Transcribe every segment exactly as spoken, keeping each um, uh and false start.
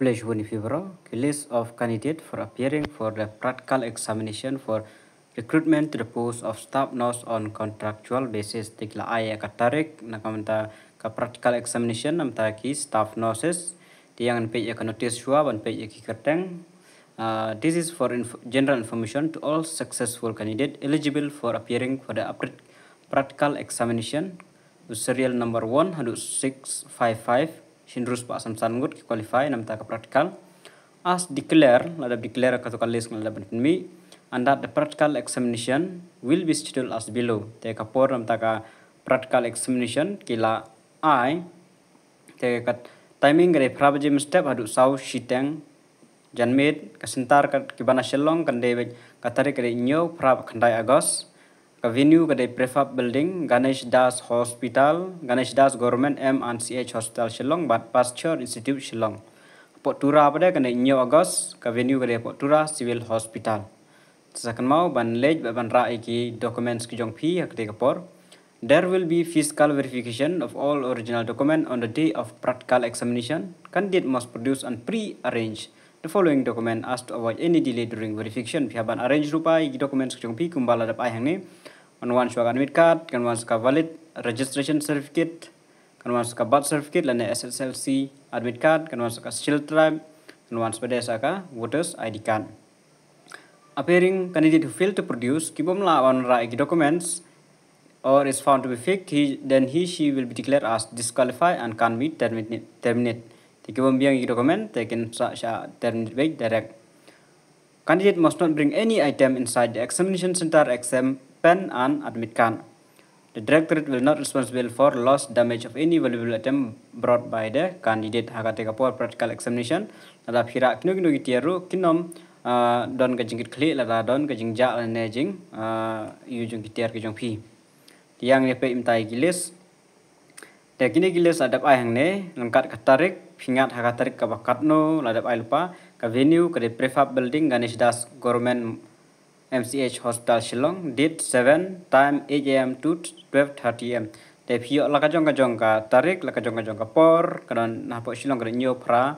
Khublei shibun ïa phi baroh. Ki list of candidate for appearing for the practical examination for recruitment to the post of staff nurse on contractual basis. Te ki la ai ïa ka tarik na ka bynta ka practical examination na ka bynta ki staff nurses. Te ïa ngan peit ïa ka notice shuwa ban peit ïa ki kyrteng. Uh, this is for inf- general information to all successful candidate eligible for appearing for the appra- practical examination. Serial number one haduh six five five, hynriew spah san san ngut ki qualify na ka bynta ka practical. As declare, la dep declare, kato ka list la dep pynmih, and that the practical examination will be scheduled as below. Te ka por na ka bynta ka practical examination ki la ai. Te ka timing ka dei phra baje mynstep haduh saw shiteng janmiet. Ka center ka, ki ban na Shillong, kan dei beit ka tarik ka dei hynñiew phra khyndai August. Ka venue ka dei Prefab Building, Ganesh Das Hospital, Ganesh Das Government M and C H Hospital Shillong bad Pasteur Institute Shillong. Hapoh Tura pat de ka dei hynñiew August, ka venue ka dei hapoh Tura Civil Hospital. Sa kynmaw ban leit bad ban rah ïa ki documents ki jong phi ha katei ka por. There will be physical verification of all original document on the day of practical examination. Candidate must produce and pre-arrange the following document as to avoid any delay during verification. Phi hap ban arrange rupa ïa ki documents ki jong phi kumba la dep ai hangne. Kan wan sa ka admit card, kan wan sa ka valid registration certificate, kan wan sa ka birth certificate lane S S L C admit card, kan wan sa ka Scheduled Tribe, kan wan sa pat de sa ka voters I D card. Appearing candidate who fail to produce, ki bym lah ban rah ïa ki documents, or is found to be fake, he, then he, she will be declared as disqualified and can be terminate. terminate. Te ki bym biang ïa ki document, te kin sa shah terminate beit direct. Candidate must not bring any item inside the examination center except pen and admit card. The directorate will not responsible for loss damage of any valuable item brought by the candidate. Ha katei ka por practical examination, lada phi rah kino kino ki tiar ruh, kin ym, ah, don ka jingkitkhlieh lada don ka jingjah lane jing, ah, ïoh jong ki tiar ki jong phi. Te ïa ngi peit mynta ïa ki list. Te kine ki list la dep ai hangne, lyngkat ka tarik, phi ngat ha ka tarik kaba katno, la dep ai lypa. Ka venue ka dei Prefab Building, Ganesh Das Government M C H Hospital Shillong, date seven, time eight A M to twelve thirty A M. Te phi ïoh la ka jong ka jong ka tarik, la ka jong ka jong ka por, ka don na hapoh Shillong ka dei hynñiew phra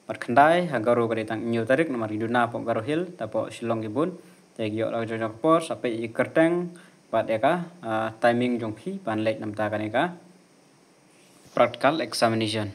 bad khyndai, ha Garo ka dei tang hynñiew tarik, namar ngi duna hapoh Garo Hills, hapoh Shillong ki bun. Te ki ïoh la ka jong ka jong ka por, sa peit ïa ki kyrteng bad ïa ka, ah, timing jong phi ban leit na ka bynta kane ka practical examination.